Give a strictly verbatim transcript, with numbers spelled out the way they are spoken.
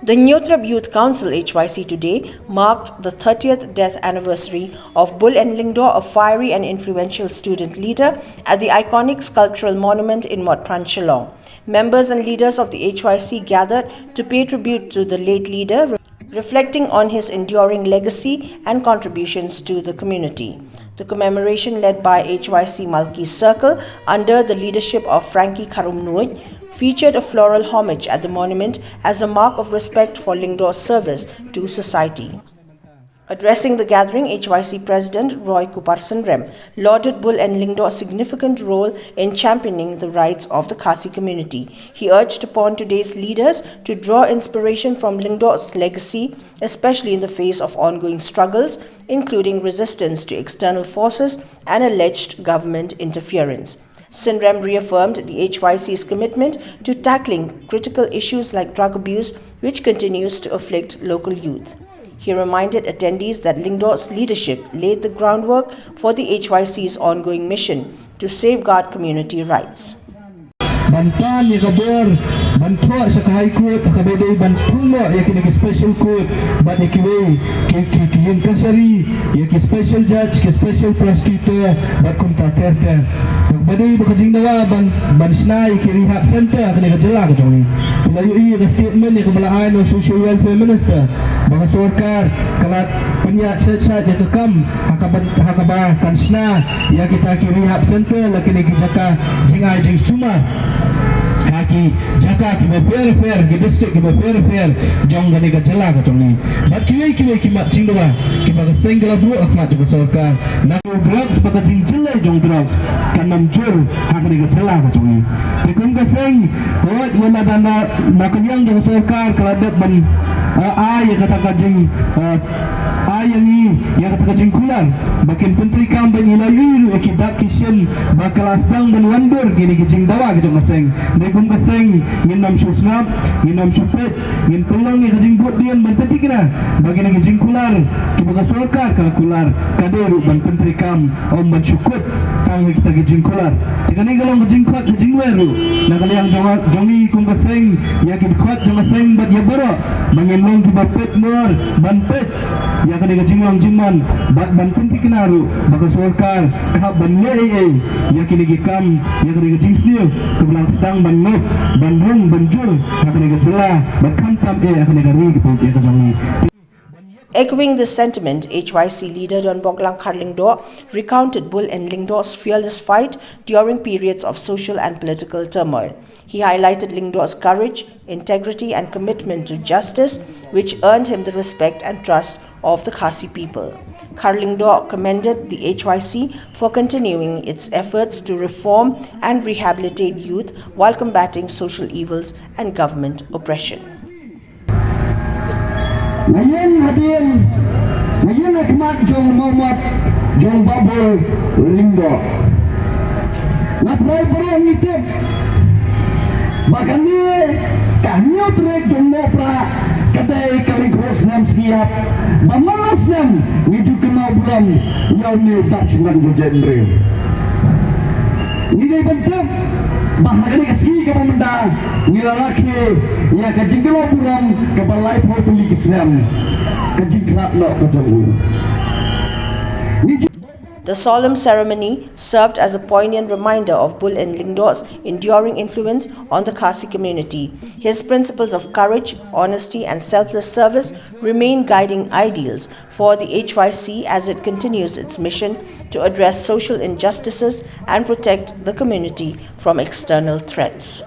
The Hynñiewtrep Youth Council, H Y C, today marked the thirtieth death anniversary of Bul N. Lyngdoh, a fiery and influential student leader, at the iconic sculptural monument in Motphran, Shillong. Members and leaders of the H Y C gathered to pay tribute to the late leader, re-, reflecting on his enduring legacy and contributions to the community. The commemoration, led by H Y C Malki Circle under the leadership of Frankie Kharumnuid, featured a floral homage at the monument as a mark of respect for Lyngdoh's service to society. Addressing the gathering, H Y C President Roy Kupar Synrem lauded Bul N. Lyngdoh's significant role in championing the rights of the Khasi community. He urged upon today's leaders to draw inspiration from Lyngdoh's legacy, especially in the face of ongoing struggles, including resistance to external forces and alleged government interference. Synrem reaffirmed the H Y C's commitment to tackling critical issues like drug abuse, which continues to afflict local youth. He reminded attendees that Lyngdoh's leadership laid the groundwork for the H Y C's ongoing mission to safeguard community rights. Ban pan ïa ka bor ban thoh sha ka High Court, kaba dei ban thung noh ïa kine ki special court bad ïa kiwei ki, ki, ki inquiry, ïa ki special judge, ki special prosecutor bad kumta ter ter. Kaba dei ba ka jingdawa ban, ban shna ïa ki rehab center ha kane ka jylla ka jong ngi. Phi la ïohi ïa ka statement ïa kaba la ai na u Social Welfare Minister ba ka sorkar ka la pynïaid sha, sha ïa ka kam ha kaba, ha kaba kan shna ïa kita ki rehab center la kine ki jaka jingai jingsumar ha ki jaka kiba pher pher, ki district kiba pher pher jong kane ka jylla ka jong ngi. Bad kiwei kiwei ki mat jingdawa kiba ka seng ka la buh ha khmat jong ka sorkar. Na ka drugs, ba ka jingjyllei jong drugs kan ym jur ha kane ka jylla ka jong ngi. Te kum ka seng, hooid, wat la da na, na ka liang jong ka sorkar ka la dep ban, eh, ai ïa kata ka jing, eh, ai ïa ngi ïa kata ka jingkular ba kin pyntreikam, ba ngi la ïohi ruh ïa ki dak ki shin ba ka la sdang ban wandur kine ki jingdawa ki jong ka seng. Te kum ka seng ngin ym shu sngap, ngin ym shu peit, ngin pynlong ïa ka jingbuddien ban pynthikna ba kine ki jingkular kiba ka sorkar ka la kular ka dei ruh ban pyntreikam, ym ban shu kut tang ïa kita ki jingkular. Te kane ka long ka jingkhot ka jingwer ruh na ka liang jong, jong ngi kum ka seng ïa ki dkhot jong ka seng bad ïa baroh ba ngin long kiba peit nor ban peit ïa kane ka jinglong jingman bad ban pynthikna ruh ba ka sorkar ka hap ban leh ei ei ïa kine ki kam, ïa kane ka jingsniew kaba la sdang ban ngop, ban rung, ban jur ha kane ka jylla bad khamtam eh ha kane ka ri ka pud ïa ka jong ngi. Echoing this sentiment, H Y C leader Donbok Langkhar Lyngdoh recounted Bul N. Lyngdoh's fearless fight during periods of social and political turmoil. He highlighted Lyngdoh's courage, integrity, and commitment to justice, which earned him the respect and trust of the Khasi people. Khar Lyngdoh commended the H Y C for continuing its efforts to reform and rehabilitate youth while combating social evils and government oppression. Nga ïeng hadien, nga ïeng ha khmat jong u mawmat jong Bah Bul Lyngdoh. Nga trai baroh ngi tip ba kane ka hynñiew tarik jong u Nohprah ka dei ka lyngkhuh snem sngi ïap ba man la snem ngi ju kynmaw burom ïa une u dap shongkun jong jaitbynriew. Ngi dei ban tip ba ha kane ka sngi kaba mynta ngi la rakhe ïa ka jingkynmaw burom kaba laiphew tylli ki snem ka jingkhlad noh ka jong u. Ngi ju- The solemn ceremony served as a poignant reminder of Bul N. Lyngdoh's enduring influence on the Khasi community. His principles of courage, honesty, and selfless service remain guiding ideals for the H Y C as it continues its mission to address social injustices and protect the community from external threats.